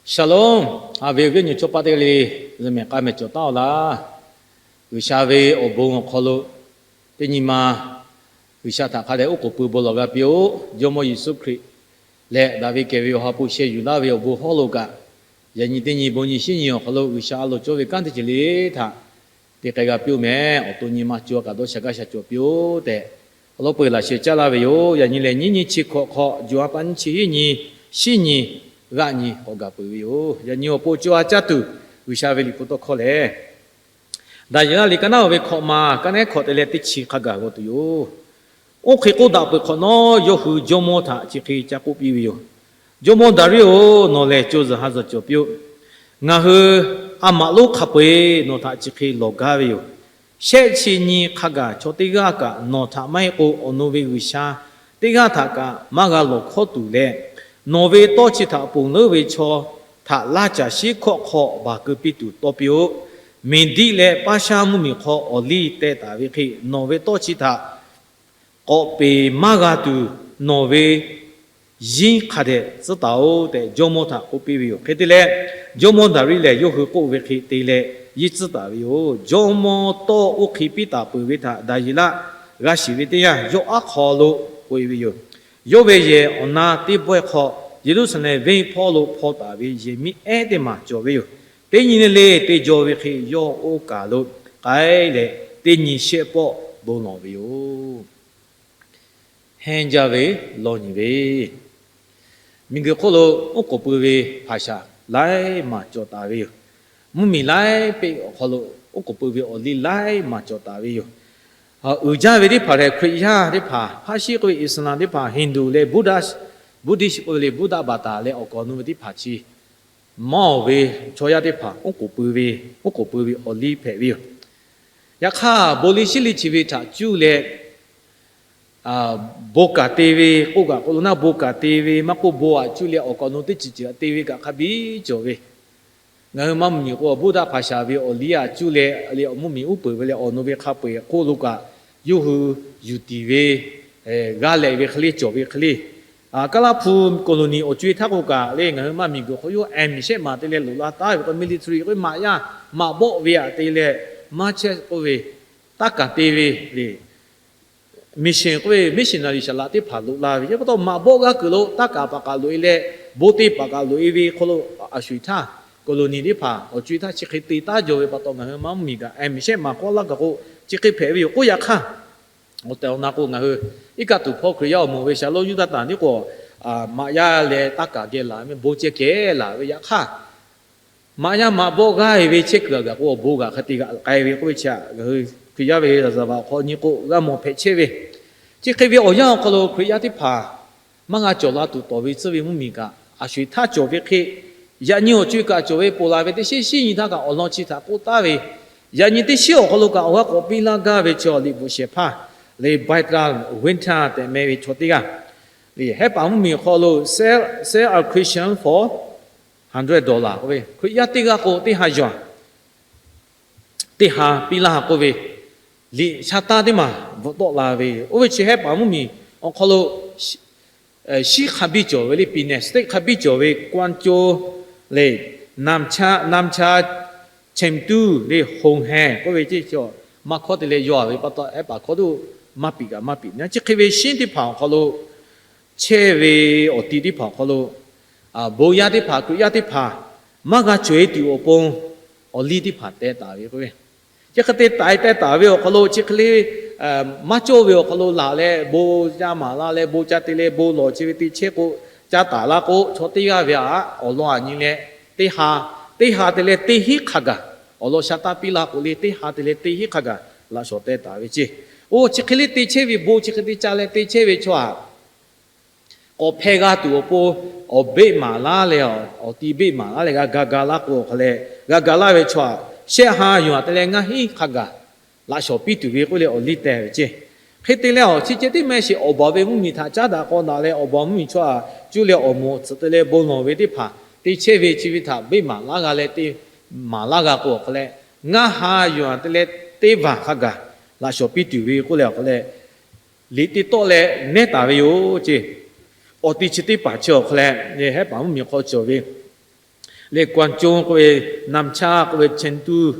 Shalom. Haꞈ ve awˬ viˉ awˬ nyi chaw paˆ teˇ g'aˇ le le, zuhꞈ mehˍ k'a mehˍ cawˬ taˉ-oˬ laˇ. G'uiˬsha ve awˬ bon awˬ hk'aw lo teˇ nyi ma G'uiˬsha htaꞈ hk'a dehꞈ oˉ k'oˍ pui bon lawˬ g'a piˇ-oˆ. Jawˇmawˇ Yeˍsuˆ Hkriꞈ leh daꞈ ve kehˬ ve awˬ ha hpu sheh yuˬ laˇ ve awˬ bon hawˉ lo kaꞈ, yaꞈ nyi teˇ nyi bon nyi shinˉ nyi awˬ hk'aw lo G'uiˬsha a loˍ cawˇ ve kanˉ teˇ ceuˬ le htaꞈ te k'ai g'a piˇ-oˆ meh. Awˬ to nyi ma co a kaꞈ dawˇ sha gaˇ sha cawˬ piˇ-oˆ tehꞈ, awˬ lawn peu-eˬ laꞈ sheh caˇ laˇ ve yoˬ. Yaꞈ nyi lehˬ, nyiˇ nyi chi hkawꞈ hk'aw, juˬ a pa nyiˇ chi hiˉ nyi, shinˉ nyi, g'aˆ nyi k'awꞈ gaˬ peuˬ ve yoˬ. Yaꞈ nyi awˬ pon co a caˇ tuˬ G'uiˬsha ve liꞈ hpu tawˇ hkawˇ lehˬ, Daˍyeˍlaˆ liꞈ ka naˉ oˇ ve hkawꞈ ma, ka naˉ hkawꞈ te leh teˇ chi hk'a gaˬ g'aw tuˬ yoˬ. Oˇ hk'e k'oˆ daꞈ peuˬ hk'awꞈ nawˉ, yawˇ hui jawˇmawˇ htaꞈ chi hk'e ca k'oˆ piˇ ve yoˬ. Jawˇmawˇ Daˍriˆ-oˬ, nawˬ lehˬ co zuhˬ ha zuhˬ cawˬ piˇ-oˆ. Ngaˬ hui a maꞈ lonˉ hk'a peu-eˬ nawˬ htaꞈ chi hk'e lawˬ gaˇ ve yoˬ. Shehˆ chi nyi hk'a gaˬ chaw teˇ g'aˇ kaꞈ nawˬ htaꞈ maˇ heˆ k'o, awˬ nu ve g'uiˬsha teˇ g'aˇ htaꞈ kaꞈ maˇ g'a lawˬ hkawˇ tuˬ leh, nawˬ ve tawˇ chi htaꞈ ponˬ leuˉ ve chaw htaꞈ laˇ caˬ shiˉ hkawˆ hk'aw baˬ keu piˇ tuˬ tawˇ piˇ-oˆ. Miˬdiˆ leh Paˇshaˇ mvuhˇmiˬ hk'aw awˬ liˇ teh taˍ ve hk'e, nawˬ ve tawˇ chi htaꞈ k'awꞈ peˍ maˇ g'a tuˬ, nawˬ ve yinˉ hk'a dehꞈ tcuhˉ taˍ-oꞈ tehꞈ, jawˇmawˇ htaꞈ k'oˆ piˇ ve yoˬ. Hk'e te leh, jawˇmawˇ Daˍriˆ lehˬ yawˇ hui k'oˆ ve hk'e te leh yinˉ tcuhˉ taˍ ve yoˬ. Jawˇmawˇ tawˇ oˇ hk'e piˇ taˍ peuˬ ve htaꞈ Daˍyeˍlaˆ g'a shiˍ ve teˇ yanˇ, yawˇ aˉ hk'aw lo k'oꞈ-e ve yoˬ. Yawˇ ve yehˬ awˬ na teˇ bawehˇ hk'aw, Yeˍruˆsaˍlehnˍ venˇ hpawˇ lo hpaw taˍ ve yehˬ miˇ ehˉ teˇ maˬ cawˬ ve yoˬ. Teˇ nyi le le te jaw ve hk'e yawˇ oˇ kaˬ lo k'ai leh, teˇ nyi shehˆ pawˆ bon lawˬ ve yoˬ. Henˇ jaˇ ve lawˇ nyi ve, miˬguiˬ hk'oˆ lo oˉ k'oˍ pui ve hpaˍ shaˍ laiˉ maˬ cawˬ taˍ ve yoˬ. Mvuhˇmiˬ laiˉ peˆ awˬ hk'aw lo oˉ k'oˍ pui ve awˬ liˇ laiˉ maˬ cawˬ taˍ ve yoˬ. Uiˍ jaˇ ve teˇ hpaˍ lehˬ, Hkriꞈ yaˇ teˇ hpaˍ, hpaˇ shiˉ k'oˆ ve Iˉsaˍlanˍ teˇ hpaˍ, Hindu leh Buddhist k'oˆ ve le, Buddha baˍtaˍ leh awˬ kaˍ awˬ nu ve teˇ hpaˍ chi mawˇ ve chaw yaˇ teˇ hpaˍ oˉ k'oˍ pui ve, oˉ k'oˍ pui ve awˬ liˇ hpehꞈ ve yoˬ. Yaꞈ hk'aˇ, bon liˇ shiˉ liˇ chi ve htaꞈ cuˇ leh bon kaˍ te ve k'oˆ kaꞈ k'o lo naˉ, bon kaˍ te ve maˇ k'oˆ, bon aꞈ cuˇ leh awˬ kaˍ awˬ nu teˇ ceuˬ ceuˬ aꞈ te ve kaꞈ hk'a biˇ cawˬ ve. Ngaˬ hui maˇ mvuhˇmiˬ k'o, Buddha hpaˍ shaˍ ve awˬ liˇ aꞈ cuˇ leh, awˬ liˇ awˬ mvuhˇmiˬ uˉ peunˍ ve leh awˬ nu ve hk'a peu-eˬ hk'oˆ lo kaꞈ, yawˇ hui yuˬ tiˍ ve, g'a lehꞈ ve hk'e le, cawˬ ve hk'e le. Kaˉlaˇ hpu colony awˬ co-e htaˇ k'o kaꞈ le, ngaˬ hui maˇ miˬguiˬ hk'oˆ yawˇ miˬ shehˆ maˬ te leh loꞈ la taˉ ve k'o, military k'oˆ ve maꞈ yaˇ maꞈ bawˆ ve aꞈ te leh, maˇ chehˇ k'oˆ ve, taˇ kaˍ te ve le, mission k'oˆ ve missionary saˍlaꞈ teˇ hpaˍ loꞈ la ve, yaꞈ pa taw maꞈ bawˆ g'aˇ kuiˬ lo taˇ kaˍ paˍ kaꞈ loꞈ-e leh, bon te paˍ kaꞈ loꞈ-e ve hk'aw lo, a sho-eˬ htaˇ colony teˇ hpaˍ awˬ co-e htaˇ chi hk'e te taˉ jaw ve pa taw, ngaˬ hui maˇ mvuhˇmiˬ kaꞈ miˬ shehˆ maˬ k'awꞈ laˇ kaꞈ k'o, chi hk'e hpehꞈ ve yoˬ. K'oˆ yaꞈ hk'aˇ, awˬ tehˬ awˬ na k'o, ngaˬ hui iˉ kaˆ tuˬ hpawˇ Hkriꞈ yaˇ awˬ moˍ ve shaˍlonˍ Yuˇdaꞈtanˍ tiˉ k'o, maꞈ yaˇ leh taˇ kaˍ geh laˬ ve, bon ceh kehˬ laˬ ve yaꞈ hk'aˇ, maꞈ yaˇ maꞈ bawˆ g'aˇ-e ve chehˇ kuiˬ aꞈ gaˬ k'o, awˬ bon g'aꞈ hk'a te g'aꞈ k'ai ve k'oˆ ve chi, ngaˬ hui Hkriꞈ yaˇ ve zaˍ vaꞈ awˬ hk'aw nyi k'o, g'a mawˬ hpehꞈ chehˇ ve. Chi hk'e ve awˬ yanˇ awˬ hk'aw lo Hkriꞈ yaˇ teˇ hpaˍ maˇ g'a cawˬ la tuˬ tawˍ ve tcuhˉ ve mvuhˇmiˬ kaꞈ, a sho-eˬ htaˇ cawˬ ve hk'e, yaꞈ nyi awˬ co-e kaꞈ cawˬ ve ponˬ laˬ ve teˇ shinˉ shinˉ nyi htaˇ kaꞈ awˬ lawn chi htaꞈ k'oˆ taˉ ve, yaꞈ nyi teˇ shinˉ awˬ hk'aw lo kaꞈ awˬ g'aˇ k'awꞈ piˇ laˇ gaˇ ve chaw liꞈ bvuhꞈ shehˍ hpaˇ le, Barbara Winter tehꞈ meh ve chaw teˇ g'aˇ le, Hehˉ paˍ mvuhˇmiˬ awˬ hk'aw lo Sell, Sell a Christian for Hundred Dollar k'oˆ ve, Hkriꞈ yaˇ teˇ g'aˇ k'o teˇ ha yuˬ-a teˇ ha piˇ laˇ k'oˆ ve, liꞈ sha taˇ teˇ maˬ bvuhꞈ tawˆ la ve. Oˇ ve chi Hehˉ paˍ mvuhˇmiˬ awˬ hk'aw lo shinˉ hk'a biˇ cawˬ ve le, Pennsylvania State hk'a biˇ cawˬ ve Guangzhou le, Nam Cha, Nam Cha Chengdu le, Honghe k'oˆ ve ceˇ, maˇ hkawˇ te leh yaw-a ve pa taw, Hehˉ paˍ hkawˇ tuˬ maˇ piˍ kaꞈ maˇ piˍ. Chi hk'e ve shinˉ teˇ hpaˍ awˬ hk'aw lo, chehˇ ve awˬ ti teˇ hpaˍ awˬ hk'aw lo, bon yaˇ teˇ hpaˍ, Hkriꞈ yaˇ teˇ hpaˍ maˇ g'a cawˬ-e tuˬ awˬ pon awˬ liˇ teˇ hpaˍ teh taˍ ve k'oˆ ve, chi hk'e te taiˍ teh taˍ ve awˬ hk'aw lo chi hk'e le, maˇ cawˇ ve awˬ hk'aw lo laˬ leh bon ca maˍ la leh bon ca te leh bon lawˬ chi ve te chehˇ k'o, ca taˍ la k'o, chaw teˇ g'aˇ ve aꞈ awˬ lawn aꞈ nyi leh, teˇ ha, teˇ ha te leh teˇ hinˉ hk'a gaˬ awˬ lawn sha taˇ piˇ laˇ k'o le, teˇ ha te leh teˇ hinˉ hk'a gaˬ laꞈ shawˍ teh taˍ ve ceˇ. Oˇ chi hk'e le te chehˇ ve bon chi hk'e te ca leh te chehˇ ve chaw aꞈ k'awꞈ hpehˇ g'a tuˬ awˬ pon, awˬ beˆ maˍ laˇ leh, awˬ ti beˆ maˍ laˇ leh g'a ga ga laˇ k'o awˬ hk'aw leh, g'a ga laˇ ve chaw aꞈ shehˆ ha yuˬ-a te leh ngaˇ hinˉ hk'a gaˬ laꞈ shawˍ piˇ tuˬ ve k'oˆ leh awˬ liˇ teh ve ceˇ. Hk'e te leh awˬ chi ceh tiˉ mehˆ shiˍ awˬ baˬ ve mvuhˇmiˬ htaꞈ caˉ daꞈ k'aw daꞈ leh awˬ baˬ mvuhˇmiˬ chaw aꞈ cuˇ leh awˬ moˍ tsuhꞈ te leh bon lawˬ ve teˇ hpaˍ te chehˇ ve chi ve htaꞈ beˆ maˍ laˇ g'a leh te maˍ laˇ g'a k'o awˬ hk'aw leh, ngaˇ ha yuˬ-a te leh teˇ vaˬ hk'a gaˬ laꞈ shawˍ piˇ tuˬ ve k'oˆ leh awˬ hk'aw leh, liꞈ te tawˆ leh nehˉ taˍ ve yoˬ ceˇ. Awˬ ti chi teˇ hpaˍ chi awˬ hk'aw leh, Hehˉ paˍ mvuhˇmiˬ hk'aw cawˬ ve leh Guangzhou k'oˆ ve, Namchak k'oˆ ve, Chengdu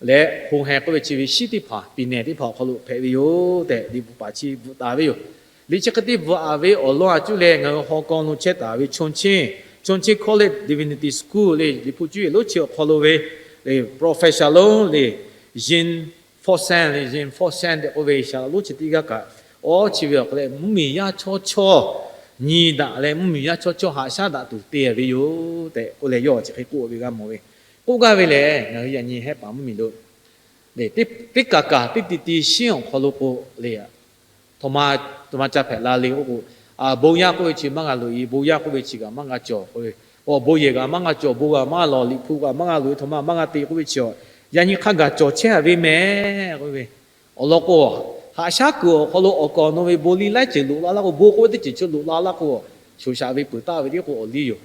leh Honghe k'oˆ ve chi ve shiˉ teˇ hpaˍ, ပြည်နယ် teˇ hpaˍ awˬ hk'aw lo hpehꞈ ve yoˬ tehꞈ liꞈ bvuhꞈ paˍ chi bvuhꞈ taˍ ve yoˬ. Liꞈ chi hk'e te bvuhꞈ a ve awˬ lawn a cuˇ leh ngaˬ hui Hong Kong lo chehˇ taˍ ve Chung Ching, Chung Ching College Divinity School le, Liꞈ hpu cuˇ yiˍ lonˉ chi awˬ hk'aw lo ve professor lonˉ le, Jean Fawcett le, Jean Fawcett tehꞈ k'oˆ ve shaˍ laꞈ lonˉ chi teˇ g'aˇ kaꞈ, awˬ chi ve awˬ hk'aw leh mvuhˇmiˬ yaˇ chaw chaw nyi daꞈ leh mvuhˇmiˬ yaˇ chaw chaw haꞈ shaˉ daꞈ tuˬ te ve yoˬ tehꞈ k'oˆ leh yawˇ chi hk'e k'oˆ ve g'a mawˬ ve. K'oˆ gaˇ ve lehˬ, ngaˬ hui yaꞈ nyi Hehˉ paˍ mvuhˇmiˬ lo teˇ kaˬ kaˬ teˇ ti ti shiˉ awˬ hk'aw lo k'o le, a htoꞈ ma ca hpehꞈ la le k'o, bon yaˇ k'oˆ ve chi maˇ g'a loꞈ e, bon yaˇ k'oˆ ve chi kaꞈ maˇ g'a cawˬ k'oˆ ve, bon yehˬ kaꞈ maˇ g'a cawˬ, bon kaꞈ maˇ g'a lawˬ, liꞈ hpu kaꞈ maˇ g'a loꞈ e, htoꞈ ma maˇ g'a te k'oˆ ve chi, yaꞈ nyi hk'a gaˬ cawˬ chehˇ a ve mehˍ k'oˆ ve. Awˬ lawn k'o, haꞈ shaˉ kuiˬ awˬ hk'aw lo awˬ kaˍ awˬ nu ve bon liˇ laiˉ ceuˬ loꞈ la laˇ k'o, bon k'oˆ ve teˇ ceuˬ chi loꞈ la laˇ k'o, shoˍ shaꞈ ve peuˬ taˍ ve tiˉ k'o awˬ liˇ yoˬ.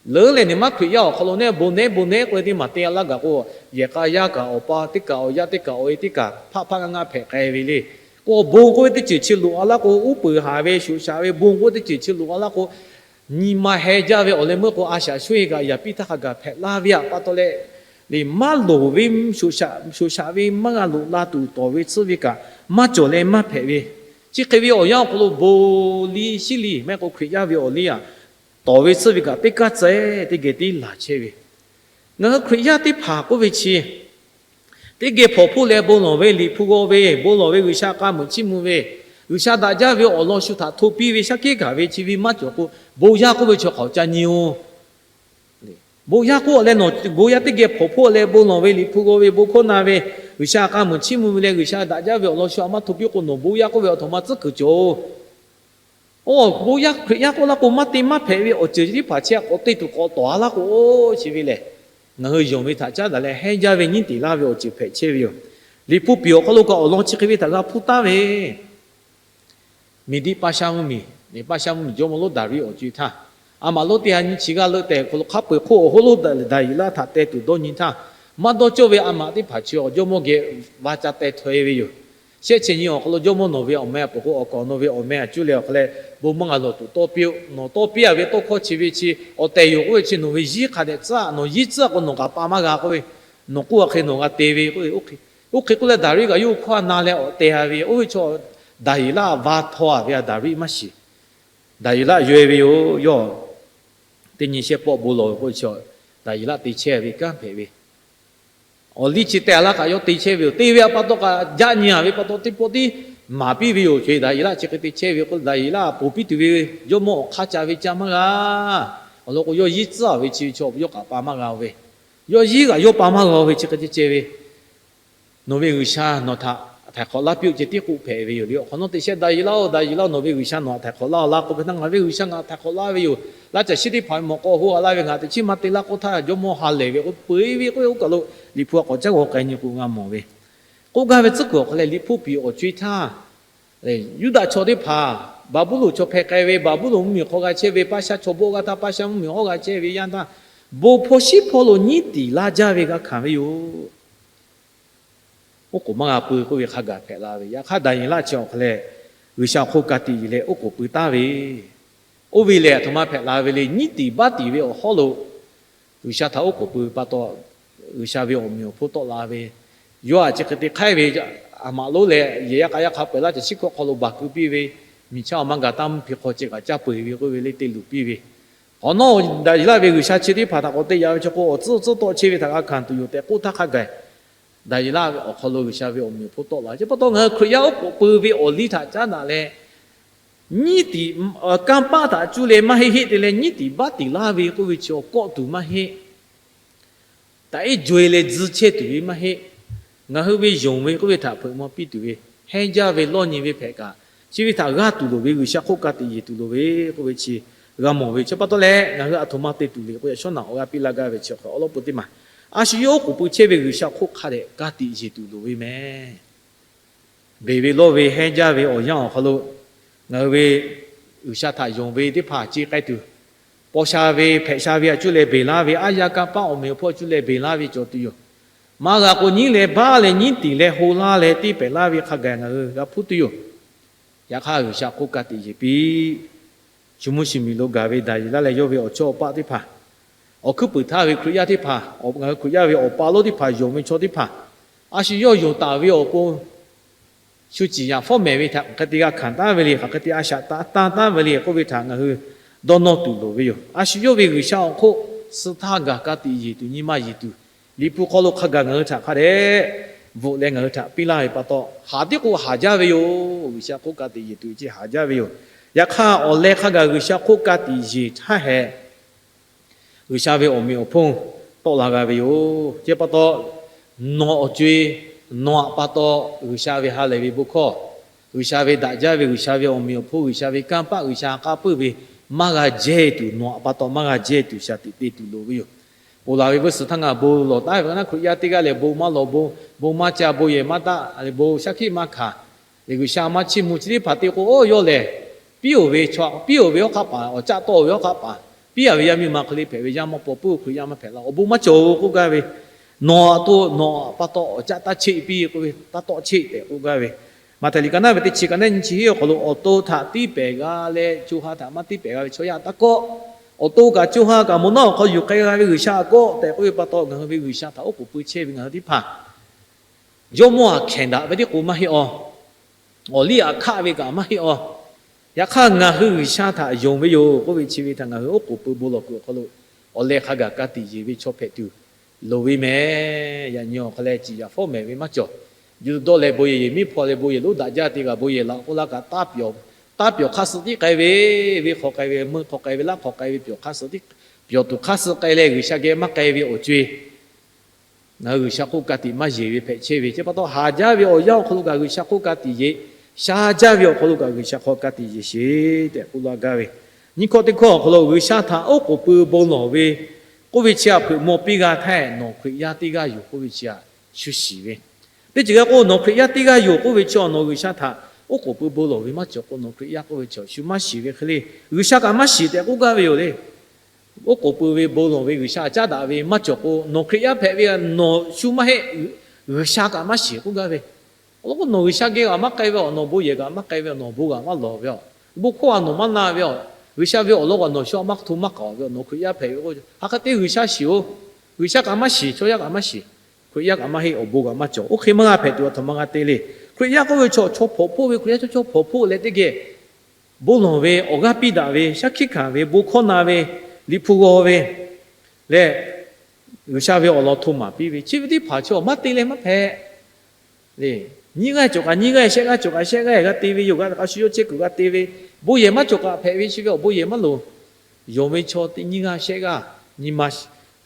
Leuˉ leh nyi ma Hkriꞈ yaˇ awˬ hk'aw lo neˇ bon neˉ bon neˉ k'oˆ ve teˇ maˬ te a laˇ gaˬ k'o, yehˬ k'a yaˇ kaꞈ awˬ pa teˇ kaˬ awˬ yaˇ teˇ kaˬ awˬ e teˇ kaˬ hpaˆ hpaˆ ngaˇ ngaˇ hpehꞈ k'ai ve le. K'o bon k'oˆ ve teˇ ceuˬ chi loꞈ a laˇ k'o, uˉ peunˍ haˍ ve shoˍ shaꞈ ve bon k'oˆ ve teˇ ceuˬ chi loꞈ a laˇ k'o, nyi ma heh jaˇ ve awˬ leh meuˇ k'o, a shaꞈ sho e kaꞈ yaꞈ piˇ htaˇ hk'a gaˬ hpehꞈ laˇ ve aꞈ pa taw leh, liꞈ maˇ loˍ ve shoˍ shaꞈ ve maˇ g'a loꞈ la tuˬ tawˍ ve tsuhˇ ve kaꞈ maˇ cawˬ leh maˇ hpehꞈ ve. Chi hk'e ve awˬ yanˇ awˬ hk'aw lo bon liˇ shiˉ liˇ mehˆ k'o Hkriꞈ yaˇ ve awˬ liˇ aꞈ tawˍ ve tsuhˇ ve kaꞈ teˇ kaˉ tcuh teˇ geh tiˉ laˬ chehˇ ve. Ngaˬ hui Hkriꞈ yaˇ teˇ hpaˍ k'oˆ ve chi, teˇ geh hpawnˬ hpoˆ leh bon lawˬ ve, liꞈ hpu g'aw ve, bon lawˬ ve, G'uiˬsha k'a muiˬ chiˇ mvuh ve, G'uiˬsha daꞈ jaˇ ve awˬ lawn shu htaꞈ hto piˇ ve shaˉ hkiˆ gaˬ ve chi ve maˇ cawˬ k'o, bon yaˇ k'oˆ ve chaw hk'aˬ ca nyi-o. Bon yaˇ k'oˆ leh nawˬ bon yaˇ teˇ geh hpawnˬ hpoˆ leh bon lawˬ ve, liꞈ hpu g'aw ve, bon hkawˇ na ve, G'uiˬsha k'a muiˬ chiˇ mvuh ve leh G'uiˬsha daꞈ jaˇ ve awˬ lawn shu a maˇ hto piˇ k'o, nawˬ bon yaˇ k'oˆ ve aˬ htoꞈ ma tcuhˉ kuiˬ cawˬ-o. Oˇ bon yaˇ Hkriꞈ yaˇ k'oˆ laˇ k'o, maˇ te maˇ hpehꞈ ve awˬ ceuˬ chi teˇ hpaˍ chi a k'awꞈ te tuˬ k'awꞈ tawˍ a laˇ k'o, chi ve lehˬ, ngaˬ hui yonˍ ve htaꞈ caˉ daꞈ leh hehnˇ jaˇ ve nyiˉ tiˍ laˇ ve awˬ ceuˬ hpehꞈ chehˇ ve yoˬ. Liꞈ hpu piˍ awˬ hk'aw lo kaꞈ awˬ lawn chi hk'e ve htaꞈ g'a hpuˇ taˍ ve, Miˬdiˆ paˇ shaˉ mvuhˇmiˬ, paˇ shaˉ mvuhˇmiˬ jawˇmawˇ lonˉ Daˍriˆ awˬ co-e htaˇ, a maꞈ lonˉ teˇ ha nyiˇ chi g'aˇ leuˆ tehꞈ hk'aw lo hk'a peu-eˬ hk'oˆ awˬ hoˉ lonˉ Daˍyeˍlaˆ htaꞈ teh tuˬ dawˇ nyi htaˇ, maˇ dawˇ cawˇ ve a maꞈ teˇ hpaˍ chi awˬ jawˇmawˇ geh va ca teh htawˇ-e ve yoˬ. Shehˆ chi nyi awˬ hk'aw lo jawˇmawˇ nawˬ ve awˬ meh a peuˬ k'o, awˬ kaˍ awˬ nu ve awˬ meh a cuˇ leh awˬ hk'aw leh bon maˇ g'a lawˬ tuˬ tawˇ piˇ-oˆ. Nawˬ tawˇ piˇ a ve tawˇ hkawˇ chi ve chi awˬ tehˬ yoˬ k'oˆ ve chi, nawˬ ve yiˉ hk'a dehꞈ tcuhˉ, nawˬ yiˉ tcuhˉ k'o nawˬ kaꞈ pa maˇ g'a k'oˆ ve, nawˬ k'oˆ a hk'e nawˬ g'a te ve k'oˆ ve. Oˇ hk'e k'oˆ leh Daˍriˆ kaꞈ yawˇ hkawˇ na leh awˬ teh a ve, oˇ ve chaw Daˍyeˍlaˆ va htawˇ a ve a Daˍriˆ maˇ shiˍ. Daˍyeˍlaˆ yaweh ve yoˬ. Yawˇ teˇ nyi shehˆ pawˆ bon lawˬ ve k'oˆ ve chi, Daˍyeˍlaˆ te chehˇ ve kanˉ hpehꞈ ve. Awˬ liˇ chi teh a laˇ kaꞈ yawˇ te chehˇ ve yoˬ. Te ve a pa taw kaꞈ, jaˆ nyi a ve pa taw teˇ pawˆ tiˉ maˍ piˇ ve yoˬ. Chi Daˍyeˍlaˆ chi hk'e te chehˇ ve k'o, Daˍyeˍlaˆ ponˬ piˇ tuˬ ve jawˇmawˇ awˬ hk'aˇ ca ve ca maˇ g'a. Awˬ lawn k'o, yawˇ yiˉ tcuhˉ a ve chi ve chaw yawˇ kaꞈ pa maˇ g'a-o ve. Yawˇ yiˉ kaꞈ yawˇ pa maˇ g'a-o ve chi hk'e te ceh ve. Nawˬ ve G'uiˬsha nawˬ htaꞈ htaiˍ hk'awꞈ laˇ piˇ-oˆ ceh tiˉ k'oˆ hpehꞈ ve yoˬ le. Awˬ hk'awꞈ nawˉ teˇ shehˆ, Daˍyeˍlaˆ-oˬ, Daˍyeˍlaˆ, nawˬ ve G'uiˬsha nawˬ htaꞈ htaiˍ hk'awꞈ laˇ-oˬ laˇ k'oˆ ve htaˇ, ngaˬ ve G'uiˬsha ngaˬ htaꞈ htaiˍ hk'awꞈ laˇ ve yoˬ. Laˇ caˬ shiˉ teˇ hpaˍ ve mawꞈ k'aw hoˆ a laˇ ve, ngaˬ teꞈ chiˉ maˇ te laˇ k'oˆ htaˇ, jawˇmawˇ ha lehˬ ve k'o, peu-eˬ ve k'oˆ ve, oˇ kaˬ lo Liꞈ hpu a k'awꞈ caˉ g'aw k'ai nyi k'o g'a mawˬ ve. K'oˆ gaˇ ve tcuhˉ kuiˬ awˬ hk'aw leh Liꞈ hpu piˍ awˬ co-e htaˇ, Yuˇdaꞈ chaw teˇ hpaˍ Baˍbuˍlonˍ chaw hpeh k'ai ve, Baˍbuˍlonˍ mvuhˇmiˬ hk'aw g'a chehˇ ve, paˇ shaˉ chaw bawˆ g'a htaˇ paˇ shaˉ mvuhˇmiˬ hawˉ g'a chehˇ ve yaˇ htaˇ, bon hpawˇ shiˉ hpawˇ lo nyiˉ tiˍ laˇ jaˇ ve g'a hkanˍ ve yoˬ. Oˇ k'oˍ maˇ g'a pui k'oˆ ve hk'a gaˬ hpehꞈ la ve. Yaꞈ hk'aˇ Daˍyeˍlaˆ chi awˬ hk'aw leh G'uiˬsha awˬ hk'oˆ ka tiꞈ yeˬ leh oˇ k'oˍ pui taˍ ve. Oˇ ve lehˬ, a htoꞈ ma hpehꞈ la ve le, nyiˉ tiˍ baˆ tiˍ ve awˬ hawˉ lo G'uiˬsha htaꞈ oˉ k'oˍ pui pa taw, G'uiˬsha ve awˬ meꞈ awˬ hponˇ tawˆ la ve, yawˇ htaꞈ chi hk'e te hk'aiˉ ve, a maꞈ lonˉ leh yehˬ yaˇ k'a yaˇ hk'a peu-eˬ laˇ caˬ shiˉ hkawˇ hk'aw lo baˬ keu piˇ ve, miˬ chaˇ awˬ maˇ gaˬ taˇ mvuhˇ hpi hk'aw ceh kaꞈ caˇ peu-eˬ ve k'oˆ ve le te luˬ piˇ ve. K'awꞈ nawˉ Daˍyeˍlaˆ ve G'uiˬsha chi teˇ hpaˍ htaꞈ k'awꞈ te yaꞈ ve chaw k'o, awˬ tcuhˉ tcuhˉ tawˆ chehˇ ve htaꞈ g'a hkanˍ tuˬ yoˬ tehꞈ k'oˆ htaˇ hk'a gaˬ, Daˍyeˍlaˆ ve awˬ hk'aw lo G'uiˬsha ve awˬ meꞈ awˬ hponˇ tawˆ la ve. Chi pa taw ngaˬ hui Hkriꞈ yaˇ oˉ k'oˍ pui ve awˬ liˇ htaꞈ caˉ daꞈ leh, nyiˉ tiˍ, kanˇ paˆ htaꞈ cuˇ leh maˇ heˆ heˆ te leh nyiˉ tiˍ baˆ tiˍ laˇ ve k'oˆ ve chi awˬ kawˆ tuˬ maˇ heˆ. Taꞈ iˉ jo-e leh tzuh chehˇ tuˬ ve maˇ heˆ. Ngaˬ hui ve yonˍ ve k'oˆ ve htaꞈ hpeuꞈ maw piˇ tuˬ ve, hehnˇ jaˇ ve lawˇ nyi ve hpehꞈ kaꞈ, chi ve htaꞈ g'aˇ tuˬ loˍ ve, G'uiˬsha hk'oˆ ka tiꞈ yeˬ tuˬ loˍ ve k'oˆ ve chi g'a mawˬ ve. Chi pa taw leh ngaˬ hui a htoꞈ ma te tuˬ le k'o, yaꞈ shawˉ naꞈ awˬ g'aˇ piˇ laˇ gaˇ ve chi awˬ hk'e awˉ lawˉ peu teˇ maˬ, a shu yawˇ oˉ k'oˍ pui chehˇ ve G'uiˬsha hk'oˆ hk'a dehꞈ ka tiꞈ yeˬ tuˬ loˍ ve mehˍ. Beˬ ve lawˇ ve hehnˇ jaˇ ve awˬ yanˇ awˬ hk'aw lo, ngaˬ hui ve G'uiˬsha htaꞈ yonˍ ve teˇ hpaˍ ce k'ai tuˬ, paw sha ve hpehꞈ sha ve a cuˇ leh beˬ laˇ ve, aˉ yaˇ kanˇ paˆ awˬ meꞈ awˬ hponˇ a cuˇ leh beˬ laˇ ve cawˬ tuˬ yoˬ. Maˇ g'a k'o, nyiˉ leh baˆ leh nyiˉ tiˍ leh ho laˇ leh teˇ pehˍ laˇ ve hk'a gaˬ ngaˬ hui g'a hpuˇ tuˬ yoˬ. Yaꞈ hk'aˇ, G'uiˬsha hk'oˆ ka tiꞈ yeˬ piˇ. Shu mvuhˇ shu miˬ lo gaˬ ve Daˍyeˍlaˆ leh yawˇ ve awˬ chawˇ awˬ paˆ teˇ hpaˍ, awˬ hkuiˉ puiˍ htaˇ ve Hkriꞈ yaˇ teˇ hpaˍ, ngaˬ hui Hkriꞈ yaˇ ve awˬ pa lonˉ teˇ hpaˍ yonˍ ve chaw teˇ hpaˍ, a shu yawˇ yonˍ taˍ ve awˬ pon shu ciˍ yanˍ fawˉ mehˍ ve htaꞈ hk'aˬ hk'e te g'a hkanˍ taˉ ve le, hk'aˬ hk'e te a shaꞈ taꞈ tanˇ taˉ ve le k'oˆ ve htaꞈ ngaˬ hui dawˇ nawˇ tuˬ loˍ ve yoˬ. A shu yawˇ ve G'uiˬsha awˬ hk'oˆ suh htaˇ gaˬ ka tiꞈ yeˬ tuˬ, nyi ma yeˬ tuˬ, Liꞈ hpu hk'aw lo hk'a gaˬ ngaˬ hui htaꞈ hk'a dehꞈ bvuhꞈ leh ngaˬ hui htaꞈ piˇ laˇ ve pa taw, haˍ tiˉ k'o haˍ jaˇ ve yoˬ. G'uiˬsha hk'oˆ ka tiꞈ yeˬ tuˬ ve chi haˍ jaˇ ve yoˬ. Yaꞈ hk'aˇ, awˬ leh hk'a gaˬ G'uiˬsha hk'oˆ ka tiꞈ yeˬ htaˇ hehꞈ, G'uiˬsha ve awˬ meꞈ awˬ hponˇ tawˆ la g'a ve yoˬ. Chi pa taw, nawˬ awˬ co-e, nawˬ aꞈ pa taw G'uiˬsha ve ha lehˬ ve bon hkawˇ, G'uiˬsha ve daꞈ jaˇ ve, G'uiˬsha ve awˬ meꞈ awˬ hponˇ, G'uiˬsha ve kanˇ paˆ, G'uiˬsha k'a puiˉ ve maˇ g'a jehˇ tuˬ, nawˬ aꞈ pa taw maˇ g'a jehˇ tuˬ shaˍ tiꞈ te tuˬ loˍ ve yoˬ. Ponˬ laˬ ve vuiˇ suhˍ htaˇ ngaˬ bon lawˬ taˉ ve k'o, Hkriꞈ yaˇ teˇ g'aˇ lehˬ bon maˇ lawˬ, bon, bon maˇ ca, bon yehˬ maˇ daꞈ, bon shaˉ hkiˆ maˇ hkanˍ, G'uiˬsha maˇ chiˇ mvuh, chi teˇ hpaˍ te k'o, oˇ yawˇ lehˬ piˇ-oˬ ve chaw, piˇ-oˬ ve hawˉ hk'aˆ paˍ, awˬ caˆ tawˆ-oˬ ve hawˉ hk'aˆ paˍ, piˇ-a ve yaˇ miˇ ma hk'e le hpehꞈ ve yaˇ maˇ paw puiˉ, Hkriꞈ yaˇ maˇ hpehꞈ la, awˬ bon maˇ cawˬ-oˬ k'oˆ gaˇ ve, nawˬ aꞈ to nawˬ aꞈ pa taw awˬ caˆ taˇ cheˆ piˇ k'oˆ ve, taˇ tawˆ cheˆ tehꞈ k'oˆ gaˇ ve, Maꞈhtehˍ liꞈ ka naˉ ve teˇ chi ka naˉ nyi chi hiˆ awˬ hk'aw lo, awˬ to htaꞈ tiˇ pehˍ g'a leh co ha htaꞈ maˇ tiˇ pehˍ g'a ve chaw yaˇ taˇ kawˆ. Awˬ to kaꞈ co ha kaꞈ mawˬ naˉ awˬ hk'aw yuˬ k'ai g'a ve G'uiˬsha aꞈ kawˆ tehꞈ k'oˆ ve pa taw, ngaˬ hui ve G'uiˬsha htaꞈ oˉ k'oˍ pui chehˇ ve ngaˬ hui teˇ hpaˍ jawˇmawˇ aꞈ hkehˍ daꞈ ve teˇ k'o maˇ heˆ aw. Awˬ liˇ aꞈ hkaˆ ve kaꞈ maˇ heˆ aw. Yaꞈ hk'aˇ, ngaˬ hui G'uiˬsha htaꞈ yonˍ ve yoˬ k'oˆ ve chi ve htaꞈ ngaˬ hui oˉ k'oˍ pui bon lawˬ kuiˬ awˬ hk'aw lo awˬ leh hk'a gaˬ ka tiꞈ yeˬ ve chaw hpehꞈ tuˬ loˍ ve mehˍ. Yaꞈ nyi awˬ hk'a leh ciˍ yaꞈ fawˉ mehˍ ve maˇ cawˬ. Yuˬ dawˇ leh bon yehˬ yehˬ miˉ hpaw leh bon yehˬ lonˉ daꞈ jaˇ te kaꞈ bon yehˬ laꞈ k'oˆ laˇ kaꞈ, taˇ pyawˬ hk'aˇ suh tiˉ k'ai ve, venˇ hk'aw k'ai ve, meuˇ hk'aw k'ai ve, laˇ hk'aw k'ai ve, pyawˬ hk'aˇ suh tiˉ, pyawˬ tuˬ hk'aˇ suh k'ai leh G'uiˬsha geh maˇ k'ai ve awˬ co-e ngaˬ hui G'uiˬsha hk'oˆ ka tiꞈ maˇ yeˬ ve hpehꞈ chehˇ ve chi pa taw, haˍ jaˇ ve awˬ yanˇ awˬ hk'aw lo kaꞈ G'uiˬsha hk'oˆ ka tiꞈ yeˬ, sha jaˇ ve awˬ hk'aw lo kaꞈ G'uiˬsha hk'aw ka tiꞈ yeˬ sheˍ tehꞈ k'oˆ laˇ gaˇ ve. Nyiˇ hkawˇ teˇ hkawˇ awˬ hk'aw lo G'uiˬsha htaꞈ oˉ k'oˍ pui bon lawˬ ve k'oˆ ve chi htaꞈ hpeuꞈ maw piˇ g'a htaˇ, nawˬ Hkriꞈ yaˇ teˇ g'aˇ yoˬ k'oˆ ve chi htaꞈ shu shiˍ ve. Teˇ ceuˬ g'a k'o, nawˬ Hkriꞈ yaˇ teˇ g'aˇ yoˬ k'oˆ ve chi, nawˬ G'uiˬsha htaꞈ oˉ k'oˍ pui bon lawˬ ve maˇ cawˬ k'o, nawˬ Hkriꞈ yaˇ k'oˆ ve chi shu maˇ shiˍ ve hk'e le. G'uiˬsha kaꞈ maˇ shiˍ tehꞈ k'oˆ gaˇ ve yoˬ le. Oˉ k'oˍ pui ve bon lawˬ ve G'uiˬsha caˉ daꞈ ve maˇ cawˬ k'o, nawˬ Hkriꞈ yaˇ hpehꞈ ve nawˬ shu maˇ heˆ. G'uiˬsha kaꞈ maˇ shiˍ k'oˆ gaˇ ve. Awˬ lawn k'o, nawˬ G'uiˬsha geh kaꞈ maˇ k'ai ve, nawˬ bon yehˬ kaꞈ maˇ k'ai ve, nawˬ bon kaꞈ maˇ lawˬ ve, bon hkawˇ kaꞈ nawˬ maˇ na ve, G'uiˬsha ve awˬ lawn kaꞈ nawˬ shu maˇ hto maˇ k'aoˍ ve, nawˬ Hkriꞈ yaˇ hpehꞈ ve k'o, hk'aˬ hk'e te G'uiˬsha shiˍ-oˬ. G'uiˬsha kaꞈ maˇ shiˍ, chaw yaˇ kaꞈ maˇ shiˍ, Hkriꞈ yaˇ kaꞈ maˇ heˆ, awˬ bon kaꞈ maˇ cawˬ. Oˇ hk'e maˇ g'a hpehꞈ tuˬ aˬ htoꞈ ma g'a te le. Hkriꞈ yaˇ k'oˆ ve chaw, chaw hpawnˬ hpoˆ ve, Hkriꞈ yaˇ chaw, chaw hpawnˬ hpoˆ leh teˇ geh bon lawˬ ve, awˬ g'aˇ piˇ daꞈ ve, shaˉ hkiˆ hkanˍ ve, bon hkawˇ na ve, Liꞈ hpu g'aw ve leh, G'uiˬsha ve awˬ lawn hto maˍ piˇ ve, chi ve teˇ hpaˍ chi awˬ maˇ te leh maˇ hpehꞈ le. Nyiˇ g'aˇ cawˬ kaꞈ nyiˇ g'aˇ, shehˆ g'aˇ cawˬ kaꞈ shehˆ g'aˇ g'a te ve yoˬ. G'a kaꞈ shu yawˇ chehˇ kuiˬ g'a te ve, bon yehˬ maˇ cawˬ kaꞈ hpehꞈ ve, chi ve awˬ bon yehˬ maˇ loˍ. Yonˍ ve chaw teˇ nyiˇ g'aˇ shehˆ g'aˇ nyi ma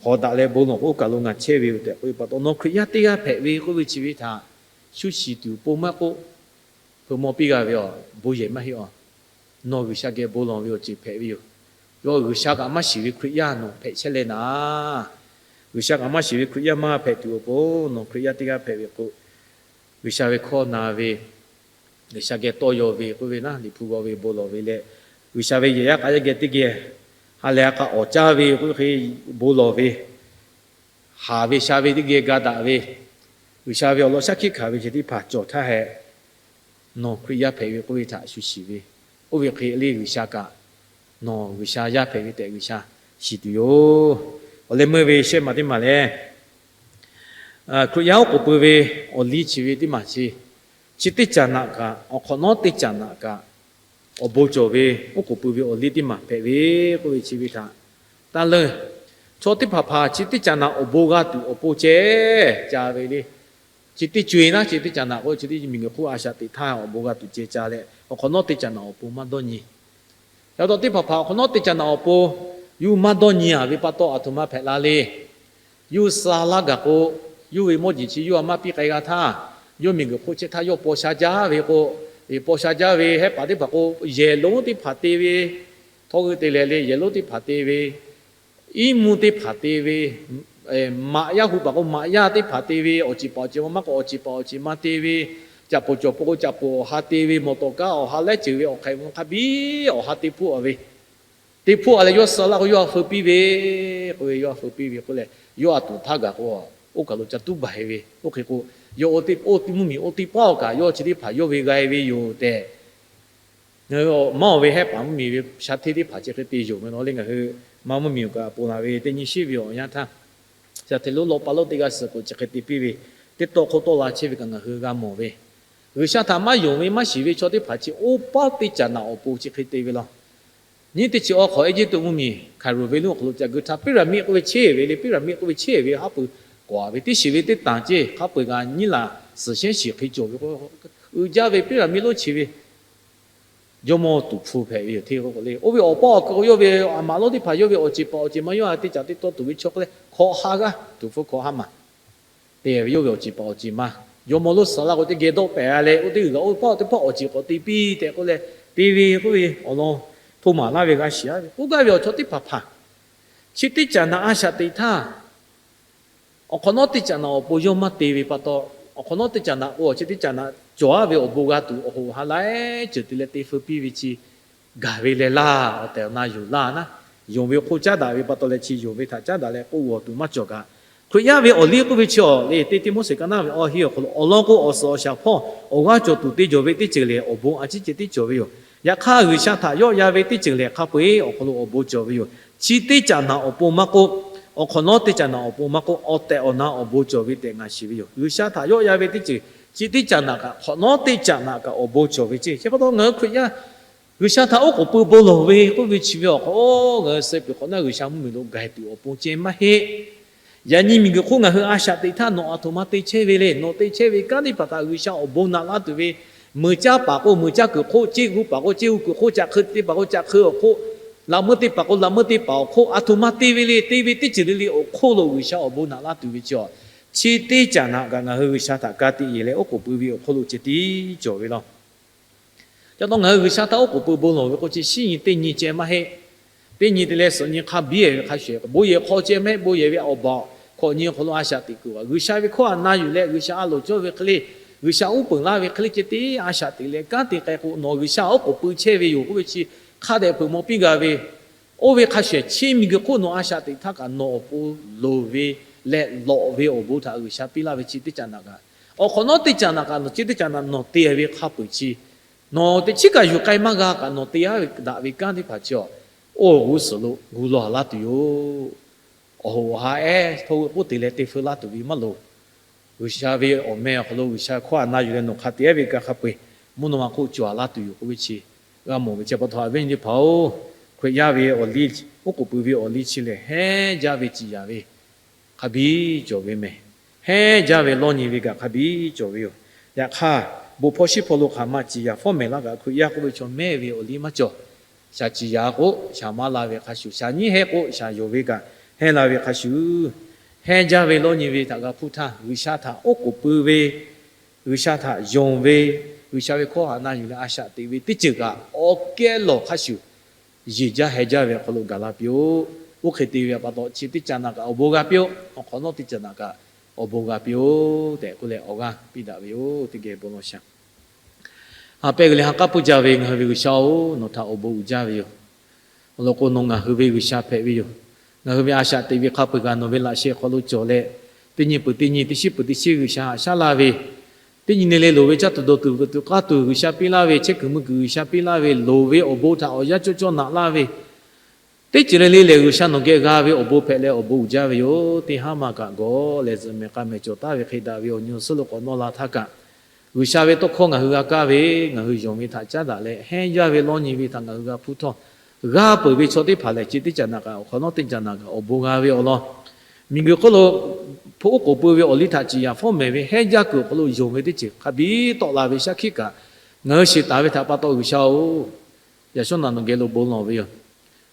hawˍ daꞈ leh bon lawˬ k'o, oˇ kaˬ lo ngaˬ chehˇ ve yoˬ tehꞈ k'oˆ ve pa taw, nawˬ Hkriꞈ yaˇ teˇ g'aˇ hpehꞈ ve k'oˆ ve chi ve htaꞈ shu shiˍ tuˬ pon maˇ k'oˆ, hpeuꞈ maw piˇ g'a ve aˬ, bon yehˬ maˇ heˆ aˬ. Nawˬ G'uiˬsha geh bon lawˬ ve awˬ ceuˬ hpehꞈ ve yoˬ. Yawˇ G'uiˬsha kaꞈ maˇ shiˍ ve Hkriꞈ yaˇ nawˬ hpehꞈ chehˇ leh naˍ, G'uiˬsha kaꞈ maˇ shiˍ ve Hkriꞈ yaˇ maˇ hpehꞈ tuˬ awˬ pon, nawˬ Hkriꞈ yaˇ teˇ g'aˇ hpehꞈ ve k'o, G'uiˬsha ve hkawˇ na ve, G'uiˬsha geh tawˇ yaw ve k'oˆ ve naˉ, Liꞈ hpu g'aw ve, bon lawˬ ve leh, G'uiˬsha ve yehˬ yaˇ k'a yaˇ geh teˇ geh ha lehˬ a k'a awˍ caˇ ve k'oˆ ve hk'e bon lawˬ ve, haˍ ve sha ve teˇ geh ga daꞈ ve, G'uiˬsha ve awˬ lawn shaˉ hkiˆ hkanˍ ve chi teˇ hpaˍ cawˬ htaˇ hehꞈ, nawˬ Hkriꞈ yaˇ hpehꞈ ve k'oˆ ve htaꞈ shu shiˍ ve, oˇ ve hk'e le G'uiˬsha kaꞈ nawˬ G'uiˬsha yaˇ hpehꞈ ve tehꞈ G'uiˬsha shiˍ tuˬ yoˬ. Awˬ leh meuˇ ve shehˆ maˬ teˇ maˬ lehˬ, Hkriꞈ yaˇ oˉ k'oˍ pui ve awˬ liˇ chi ve teˇ maˬ chi, chi teˇ caꞈ naꞈ kaꞈ, awˬ hk'awꞈ nawˉ teˇ caꞈ naꞈ kaꞈ, awˬ bon cawˬ ve oˉ k'oˍ pui ve awˬ liˇ teˇ maˬ hpehꞈ ve k'oˆ ve chi ve htaꞈ taˇ leuˇ. Chaw teˇ hpaˍ hpaˍ chi teˇ caꞈ naꞈ awˬ bon g'a tuˬ awˬ pon ceh ca ve le. Chi teˇ co-e naˉ, chi teˇ caꞈ naꞈ k'o, chi teˇ miˬguiˬ hk'oˆ a shaꞈ teꞈ htaˇ awˬ bon g'a tuˬ ceh ca leh, awˬ hk'awꞈ nawˉ teˇ caꞈ naꞈ awˬ pon maˇ dawˇ nyi. Yaꞈ taw teˇ hpaˍ hpaˍ awˬ hk'awꞈ nawˉ teˇ caꞈ naꞈ awˬ pon yuˇ maˇ dawˇ nyi-a ve pa taw, aˬ htoꞈ ma hpehꞈ la le. Yuˇ suh laˇ gaˬ k'o, yuˇ ve mawˇ jeˬ chi yuˇ a maˇ piˇ k'ai g'a htaˇ, yawˇ miˬguiˬ hk'oˆ chehˇ htaˇ yawˇ paw sha jaˇ ve k'o, paw sha jaˇ ve hehˉ paˍ teˇ hpaˍ k'o, yehˬ lonˉ teˇ hpaˍ te ve, htawˇ g'euˆ te leh le, yehˬ lonˉ teˇ hpaˍ te ve, iˉ mvuhˇ teˇ hpaˍ te ve, maꞈ yaˇ hu paˍ k'o maꞈ yaˇ teˇ hpaˍ te ve, awˬ ceˬ paˍ awˬ ceˬ ma maˇ k'o awˬ ceˬ paˍ awˬ ceˬ ma te ve, caꞈ poˍ cawˬ hpaw k'o caꞈ poˍ awˬ ha te ve, mawˬ tawˍ kaˉ awˬ ha lehˉ ceuˬ ve awˬ hk'aˬ hk'a biˇ awˬ ha te hpuˇ a ve, te hpuˇ a leh yawˇ suh laˇ k'o yawˇ a feu piˇ ve, k'oˆ ve yawˇ a feu piˇ ve k'oˆ leh, yawˇ a tuˍ htaˇ gaˬ k'o, oˇ kaˬ lo ca tuˉ baˬ-e ve, oˇ hk'e k'o, yawˇ oˇ teˇ mvuhˇmiˬ oˇ teˇ paˉ awˬ kaꞈ yawˇ chi teˇ hpaˍ yawˇ ve g'a-e ve yoˬ tehꞈ Ngaˬ hui maˇ oˬ ve hehˉ paˍ mvuhˇmiˬ ve shaˍ hteˇ teˇ hpaˍ chi hk'e te yonˍ ve naw le. Ngaˬ hui maˇ mvuhˇmiˬ kaꞈ ponˬ laˬ ve teˇ nyi shiˉ ve awˬ yanˇ htaˇ, shaˍ hteˇ lonˉ lawˇ pa lonˉ teˇ g'aˇ suhˍ k'o chi hk'e te piˇ ve, teˇ tawˆ hk'oˆ tawˆ la chehˇ ve kaꞈ ngaˬ hui g'a mawˬ ve, G'uiˬsha htaꞈ maˇ yonˍ ve maˇ shiˍ ve chaw teˇ hpaˍ chi oˇ paˉ teˇ caꞈ naꞈ awˬ pon chi hk'e te ve law. Nyiˇ teˇ chi awˬ hk'awꞈ Eˇjiˇtuꞈ mvuhˇmiˬ Hkaˍronˍ venˇ lonˉ awˬ hk'aw lo ca geu htaˇ, pyramid k'oˆ ve chehˇ ve le, pyramid k'oˆ ve chehˇ ve haˉ pui k'awꞈ ve teˇ shiˍ ve teˇ tanˬ ceˇ, haˉ pui g'a nyiˉ laˬ suhˍ shehˉ shiˍ hk'e cawˬ ve k'o, uiˍ jaˇ ve pyramid lonˉ chi ve jawˇmawˇ tuˍ hpfuh hpehꞈ ve yoˬ. Hteˇ k'o le, oˇ ve awˬ paˇ awˬ hk'aw yawˇ ve aˬ maˍ lonˉ teˇ hpaˍ yawˇ ve awˬ ceˬ paˍ awˬ ceˬ ma yawˇ htaꞈ teˇ caꞈ teˇ tawˇ tuˍ ve chaw hk'e leh hkawꞈ ha g'aˇ tuˍ hpfuh hkawꞈ ha maˬ te ve, yawˇ ve awˬ ceˬ paˍ awˬ ceˬ ma, jawˇmawˇ lonˉ suhˍ la k'o teˇ geh dawˆ pehˍ a leh, oˇ teˇ g'uiˬ kaꞈ oˇ paˉ teˇ hpaˍ awˬ ceˬ k'awꞈ te piˇ tehꞈ k'oˆ leh, te ve k'oˆ ve awˬ lawn hto maˍ laˇ ve g'a shiˍ a ve k'oˆ gaˇ ve awˬ chaw teˇ hpaˍ hpaˍ chi teˇ caꞈ naꞈ a shaꞈ teꞈ htaˇ, awˬ hk'awꞈ nawˉ teˇ caꞈ naꞈ awˬ pon yawˇ maˇ te ve pa taw, awˬ hk'awꞈ nawˉ teˇ caꞈ naꞈ k'o awˬ chi teˇ caꞈ naꞈ cawˬ a ve awˬ bon g'a tuˬ awˬ hoꞈ ha laiˉ ceuˬ te leh te feu piˇ ve chi gaˬ ve leh laˇ, awˬ tehˬ awˬ na yuˬ laˇ naˉ, yonˍ ve hk'oˆ caˉ daꞈ ve pa taw leh chi yonˍ ve htaꞈ caˉ daꞈ leh k'oˆ g'awˬ tuˬ maˇ cawˬ kaꞈ, Hkriꞈ yaˇ ve awˬ liˇ k'oˆ ve chi awˬ le, teˇ Tiˆmoˉseˍ ka naˉ ve awˇ hiˆ awˬ hk'aw lo awˬ lawn k'o awˬ suhˍ awˬ shaˍ hpawˇ awˬ g'aˇ cawˬ tuˬ te jawˬ ve teˇ ceuˬ lehˬ awˬ bon a ciˉ ceh tiˉ cawˬ ve yoˬ. Yaꞈ hk'aˇ, G'uiˬsha htaꞈ yawˆ yan ve teˇ ceuˬ lehˬ hk'a peu-eˬ awˬ hk'aw lo awˬ bon cawˬ ve yoˬ. Chi teˇ caꞈ naꞈ awˬ pon maˇ k'oˆ, awˬ hk'awꞈ nawˉ teˇ caꞈ naꞈ awˬ pon maˇ k'oˆ, awˬ tehˬ awˬ na awˬ bon cawˬ ve tehꞈ ngaˬ shiˍ ve yoˬ. G'uiˬsha htaꞈ yawˆ yan ve teˇ ceuˬ chi teˇ caꞈ naꞈ kaꞈ hk'awꞈ nawˉ teˇ caꞈ naꞈ kaꞈ awˬ bon cawˬ ve ceˇ. Chi pa taw ngaˬ hui Hkriꞈ yaˇ G'uiˬsha htaꞈ oˉ k'oˍ pui bon lawˬ ve k'oˆ ve chi ve awˬ hk'aw, ngaˬ hui suh peuˬ hk'awꞈ nawˉ G'uiˬsha mvuhˇmiˬ lo gaˬ tuˬ awˬ pon ceh maˇ heˆ. Yaꞈ nyi miˬguiˬ hk'oˆ ngaˬ hui a shaꞈ teꞈ htaˇ nawˬ aˬ htoꞈ ma te chehˇ ve le. Nawˬ te chehˇ ve kanˉ teˇ hpaˍ htaꞈ G'uiˬsha awˬ bon naꞈ laˇ tuˬ ve, meuˬ caˇ paˍ k'o meuˬ caˇ kuiˬ hk'oˆ, ceˇ hu paˍ k'o ceˇ hu kuiˬ hk'oˆ, caꞈ hk'eu teˇ paˍ k'o caꞈ hk'eu awˬ hk'oˆ, laꞈ meuˇ teˇ paˍ k'o laꞈ meuˇ teˇ paˍ awˬ hk'oˆ, aˬ htoꞈ ma te ve le. Te ve teˇ ceuˬ le le awˬ hk'oˆ lo G'uiˬsha awˬ bon naꞈ laˇ tuˬ ve chi awˬ, chi teˇ caꞈ naꞈ kaꞈ ngaˬ hui G'uiˬsha htaꞈ ka tiꞈ yeˬ leh oˉ k'oˍ pui ve awˬ hk'oˆ lo ceh tiˉ cawˬ ve law. Ca taw ngaˬ hui G'uiˬsha htaꞈ oˉ k'oˍ pui bon lawˬ ve k'o chi shiˉ nyi teˇ nyi ceh maˇ heˆ. Teˇ nyi te leh suhˍ nyi hk'a biˇ ve hk'a shuˍ, bon yehˬ hk'aw ceh mehˆ bon yehˬ ve awˬ baˬ hkawꞈ nyi awˬ hk'aw lo a shaꞈ teꞈ kuiˬ a G'uiˬsha ve hkawˇ htaꞈ na yuˬ leh G'uiˬsha a loˍ cawˇ ve hk'e le, G'uiˬsha uˉ peunˍ laˇ ve hk'e le ceh tiˉ a shaꞈ teꞈ leh kanˉ te k'ai k'o nawˬ G'uiˬsha oˉ k'oˍ pui chehˇ ve yoˬ k'oˆ ve chi hk'a dehꞈ peuˬ maw piˇ g'a ve. Oˇ ve hk'a shuˍ chi miˬguiˬ hk'oˆ nawˬ a shaꞈ teꞈ htaˇ kaꞈ nawˬ awˬ pon loˍ ve leh lawꞈ ve awˬ bon htaꞈ G'uiˬsha piˇ laˇ ve chi teˇ caꞈ naꞈ kaꞈ, awˬ hk'awꞈ nawˉ teˇ caꞈ naꞈ kaꞈ nawˬ chi teˇ caꞈ naꞈ nawˬ te ve hk'a peuˬ chi nawˬ teꞈ chiˉ kaꞈ yuˬ k'ai maˇ g'a kaꞈ nawˬ te a ve daꞈ ve kanˉ teˇ hpaˍ chi awˬ, oˇ g'uˇ suhˍ lo gu lawˬ laˇ tuˬ yoˬ. Awˬ hoꞈ awˬ ha ehˉ htaˇ ve k'oˆ te leh te feu laˇ tuˬ ve maˇ loˍ. G'uiˬsha ve awˬ meh awˬ hk'aw lo G'uiˬsha hkawˇ htaꞈ na yuˬ leh nawˬ hk'a te a ve ka hk'a peu-eˬ mvuhˇ naw ma hk'oˆ cawˬ a laˇ tuˬ yoˬ k'oˆ ve chi g'a mawˬ ve chi pa taw, awˬ viˉ awˬ nyi teˇ hpaˍ-oˬ, Hkriꞈ yaˇ ve awˬ liˇ, oˉ k'oˍ pui ve awˬ liˇ chi lehˬ hehnˇ jaˇ ve ciˍ yanˍ ve hk'a biˇ cawˬ ve mehˍ. Hehnˇ jaˇ ve lawˇ nyi ve kaꞈ hk'a biˇ cawˬ ve yoˬ. Yaꞈ hk'aˇ, bon hpawˇ shiˉ hpawˇ lo hk'aˬ ma ciˍ yanˍ fawˉ mehˍ laˇ kaꞈ Hkriꞈ yaˇ k'oˆ ve chaw mehˆ ve awˬ liˇ maˇ cawˬ. Shaˍ ciˍ yanˍ k'o shaˍ maˇ la ve hk'a shuˍ, shaˍ nyiˉ hehnˇ k'o shaˍ yonˍ ve kaꞈ hehnˇ la ve hk'a shuˍ, hehnˇ jaˇ ve lawˇ nyi ve htaꞈ g'a hpuˇ htaˇ, G'uiˬsha htaꞈ oˉ k'oˍ pui ve, G'uiˬsha htaꞈ yonˍ ve, G'uiˬsha ve hkawˇ htaꞈ na yuˬ leh a shaꞈ teꞈ ve teˇ ceuˬ kaꞈ awˬ kehˉ lawˬ hk'a shuˍ yeˬ jaˇ heh jaˇ ve awˬ hk'aw lo gaˬ la piˇ-oˆ. Oˇ hk'e te ve pa taw chi teˇ caꞈ naꞈ kaꞈ awˬ bon g'a piˇ-oˆ. Awˬ hk'awꞈ nawˉ teˇ caꞈ naꞈ kaꞈ awˬ bon g'a piˇ-oˆ tehꞈ k'oˆ leh awˬ g'aˇ piˇ daꞈ ve yoˬ. Teˇ geh bon lawˬ shaˍ. Ha pehˇ g'uiˬ leh ha k'aˉ pui jaˇ ve ngaˬ hui ve G'uiˬsha-oˬ, nawˬ htaꞈ awˬ bon uiˍ jaˇ ve yoˬ. Awˬ lawn k'o nawˬ ngaˬ hui ve G'uiˬsha hpehꞈ ve yoˬ. Ngaˬ hui ve a shaꞈ teꞈ ve hk'a peu-eˬ kaꞈ nawˬ ve laꞈ sheh hk'aw lo cawˬ leh, teˇ nyi peuˬ teˇ nyi, teˇ shiˉ peuˬ teˇ shiˉ G'uiˬsha haꞈ shaˉ laˇ ve, teˇ nyi ne le loˍ ve caˇ tuˬ dawˬ tuˬ veuꞈ tuˬ k'aˇ tuˬ G'uiˬsha piˇ laˇ ve, chehˇ kuiˬ mui kuiˬ G'uiˬsha piˇ laˇ ve, loˍ ve awˬ bon htaꞈ awˬ yanˇ cawˇ cawˇ naꞈ laˇ ve, teˇ ceuˬ le le lehˬ G'uiˬsha nawˬ geh g'a ve awˬ bon hpehꞈ leh awˬ bon uiˍ jaˇ ve yoˬ. Teˇ haˉ ma kaꞈ gawˬ lehˬ zuhꞈ mehˍ k'a mehˍ cawˬ taˍ ve hk'e daꞈ ve awˬ nyi awˬ suhˉ lo k'awꞈ nawˇ la htaˇ kaꞈ, G'uiˬsha ve tawˇ hkawˇ ngaˬ hui g'a kaˇ ve, ngaˬ hui yonˍ ve htaꞈ caˉ daꞈ leh hehnˇ jaˇ ve lawˇ nyi ve htaꞈ ngaˬ hui g'a hpuˇ htawˇ, g'a peuˬ ve chaw teˇ hpaˍ lehˬ chi teˇ caꞈ naꞈ kaꞈ awˬ hk'awꞈ nawˉ teˇ caꞈ naꞈ kaꞈ awˬ bon g'a ve awˬ lawn, miˬguiˬ hk'oˆ lo hpu oˉ k'oˍ pui ve awˬ liˇ htaꞈ ciˍ yanˍ fawˉ mehˍ ve hehnˇ jaˇ kuiˬ awˬ hk'aw lo yonˍ ve teˇ ceuˬ hk'a biˇ tawˆ la ve shaˉ hkiˆ kaꞈ, ngaˬ hui shiˍ taˍ ve htaꞈ pa taw G'uiˬsha-oˬ, yaꞈ shawˉ naꞈ nawˬ geh lo bon lawˬ ve yoˬ.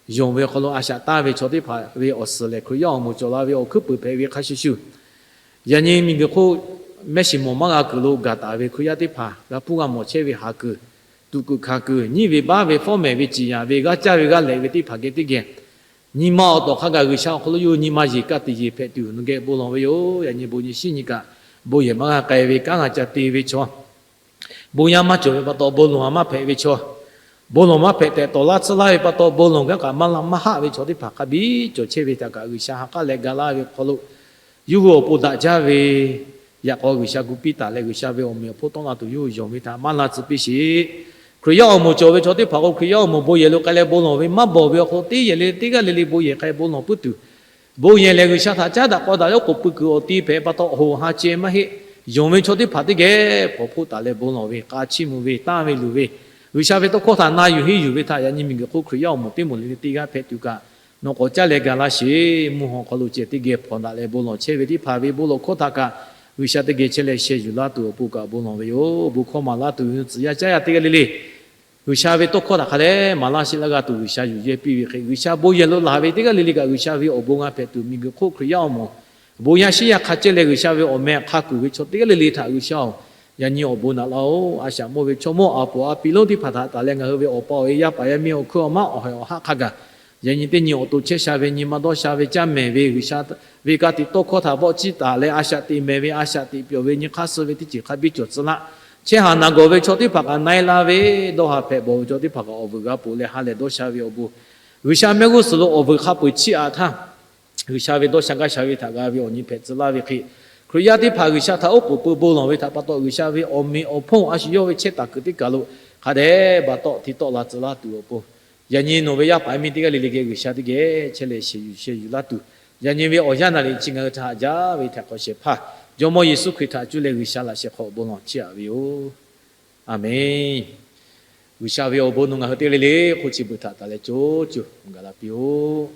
Yonˍ ve awˬ hk'aw lo a shaꞈ taˍ ve chaw teˇ hpaˍ ve awˬ suhˍ lehˬ Hkriꞈ yaˇ awˬ moˍ cawˬ la ve awˬ hkuiˉ puiˍ hpehꞈ ve hk'a shuˍ shuˍ, yaꞈ nyi miˬguiˬ hk'oˆ mehˆ shiˍ mawˬ maˇ g'a kuiˬ lo gaˬ taˍ ve Hkriꞈ yaˇ teˇ hpaˍ g'a hpuˇ g'a mawˬ chehˇ ve haˍ kuiˬ, tuꞈ kuiˬ hkanˍ kuiˬ, nyiˉ ve baˆ ve fawˉ mehˍ ve ciˍ yanˍ ve g'aˇ caˇ ve g'aˇ lehꞈ ve teˇ hpaˍ geh teˇ geh, nyi ma awˬ tawˍ hk'a gaˬ G'uiˬsha awˬ hk'aw lo yawˇ hui nyi ma yeˬ ka tiꞈ yeˬ hpehꞈ tuˬ nawˬ geh bon lawˬ ve yoˬ. Yaꞈ nyi bon nyi shiˉ nyi kaꞈ bon yehˬ maˇ g'a k'ai ve kanˉ g'a ca te ve chaw, bon yaˇ maˇ cawˬ ve pa taw bon lawˬ maˇ hpehꞈ ve chaw, bon lawˬ maˇ hpehꞈ tehꞈ tawˍ laˇ tsuhˇ laˇ ve pa taw bon lawˬ gaˇ kaꞈ maˇ haˆ ve chaw teˇ hpaˍ hk'a biˇ cawˬ chehˇ ve htaꞈ kaꞈ G'uiˬsha ha k'aˉ leh ga laˇ ve hk'aw lo yawˇ hui awˬ pon daꞈ jaˇ ve, yaꞈ k'aw G'uiˬsha gu piˇ taˍ leh G'uiˬsha ve awˬ meꞈ awˬ hponˇ tawˆ la tuˬ yawˇ hui yonˍ ve htaꞈ maˇ la tcuh piˇ sheˍ. Hkriꞈ yaˇ awˬ moˍ cawˬ ve chaw teˇ hpaˍ k'o, Hkriꞈ yaˇ awˬ moˍ bon yehˬ lo k'ai leh bon lawˬ ve maˇ bawˬ ve awˬ hk'aw lo teˇ yehˬ le teˇ g'aˇ le le bon yehˬ k'ai bon lawˬ puiˉ tuˬ, bon yehˬ lehˬ G'uiˬsha htaꞈ caˉ daꞈ k'aw daꞈ leh oˉ k'oˍ pui kuiˬ awˬ ti hpehꞈ pa taw, hoꞈ ha ceh maˇ heˆ. Yonˍ ve chaw teˇ hpaˍ teˇ geh paw hpoˆ taˍ leh bon lawˬ ve, k'a chiˇ mvuh ve, tanˇ ve luˬ ve, G'uiˬsha ve tawˇ hkawˇ htaꞈ na yuˬ henˇ yuˬ ve htaꞈ yaꞈ nyi miˬguiˬ hk'oˆ Hkriꞈ yaˇ awˬ moˍ teˇ moˍ le le teˇ g'aˇ hpehꞈ tuˬ kaꞈ, nawˬ k'awꞈ caˇ leh gaˬ laˇ sheˍ. Mvuhˇ haw hk'aw lo ceh teˇ geh hpawnˬ daꞈ leh bon lawˬ chehˇ ve teˇ hpaˍ ve bon lawˬ hkawˇ htaꞈ kaꞈ, G'uiˬsha teˇ geh chehˇ leh sheh yuˬ laˇ tuˬ awˬ pon kaꞈ bon lawˬ ve yoˬ. Bon hkawˇ maˍ laˇ tuˬ ve tcuh yaˇ caˇ yaˇ teˇ g'aˇ le le, G'uiˬsha ve tawˇ hkawˇ htaꞈ hk'a dehꞈ maˍ laˇ sheˍ laˇ g'a tuˬ G'uiˬsha yuˬ yehˇ piˇ ve hk'e, G'uiˬsha bon yehˬ lo laˬ ve teˇ g'aˇ le le kaꞈ G'uiˬsha ve awˬ bon g'a hpehꞈ tuˬ, miˬguiˬ hk'oˆ Hkriꞈ yaˇ awˬ moˍ bon yaˇ shiˉ yaˇ hk'a ceh leh G'uiˬsha ve awˬ meh hk'a kuˬ ve chaw teˇ g'aˇ le le htaꞈ G'uiˬsha-oˬ, yaꞈ nyi awˬ bon naꞈ laˇ-oˆ. A shaꞈ mawˇ ve chaw mawˇ a poˍ a pi lonˉ teˇ hpaˍ htaꞈ taˍ leh ngaˬ hui ve awˬ pa awˬ e yaˇ paˍ yaˇ miˇ awˬ hkuiˉ awˬ maˉ awˬ haiˬ awˬ haˆ hk'a gaˬ, yaꞈ nyi teˇ nyi awˬ to chehˇ sha ve, nyi ma dawˇ sha ve, caˇ mehˍ ve, G'uiˬsha ve ka tiꞈ tawˇ hkawˇ htaꞈ vawˆ ciˇ taˍ leh a shaꞈ teꞈ mehˍ ve, a shaꞈ teꞈ pyawˬ ve, nyi hk'aˇ suh ve teˇ ceuˬ hk'a biˇ cawˬ tcuh laˇ. Chehˇ haˍ naˬ gawˬ ve chaw teˇ hpaˍ kaꞈ na-e la ve, dawˇ ha hpehꞈ bawˬ ve chaw teˇ hpaˍ kaꞈ awˬ vuiˬ g'a poˬ leh ha lehˬ dawˇ sha ve awˬ bon, G'uiˬsha mehˆ g'uˇ suhˍ lo awˬ vuiˬ hk'a peu-eˬ chiˇ aꞈ htaˇ, G'uiˬsha ve dawˇ sha gaˇ sha ve htaꞈ g'a ve awˬ nyi hpehꞈ tcuh laˇ ve hk'e, Hkriꞈ yaˇ teˇ hpaˍ G'uiˬsha htaꞈ oˉ k'oˍ pui bon lawˬ ve htaꞈ pa taw, G'uiˬsha ve awˬ meꞈ awˬ hponˇ a shu yawˇ ve chehˇ taˍ kuiˬ teˇ kaˬ lo hk'a dehꞈ baˬ tawˆ hti tawˆ la tcuh laˇ tuˬ awˬ pon, yaꞈ nyi nawˬ ve yaˇ paˍ yaˇ miˇ teˇ g'aˇ le le geh G'uiˬsha teˇ geh chehˇ leh sheh yuˬ sheh yuˬ laˇ tuˬ, yaꞈ nyi ve awˬ yanˇ naˍ riˍ chi ngaˬ hui htaꞈ haꞈ jaˇ ve htaꞈ hk'awꞈ shehˍ hpaˇ Jawˇmawˇ Yeˍsuˆ Hkriꞈ htaꞈ cuˇ leh G'uiˬsha laꞈ sheh hk'aw bon lawˬ chiˇ aꞈ ve yoˬ. Aˬmenˍ. G'uiˬsha ve awˬ bon nawˬ ngaˬ hui teˇ g'aˇ le le hk'oˆ chi beuꞈ htaꞈ taˍ leh co co gaˬ la piˇ-oˆ.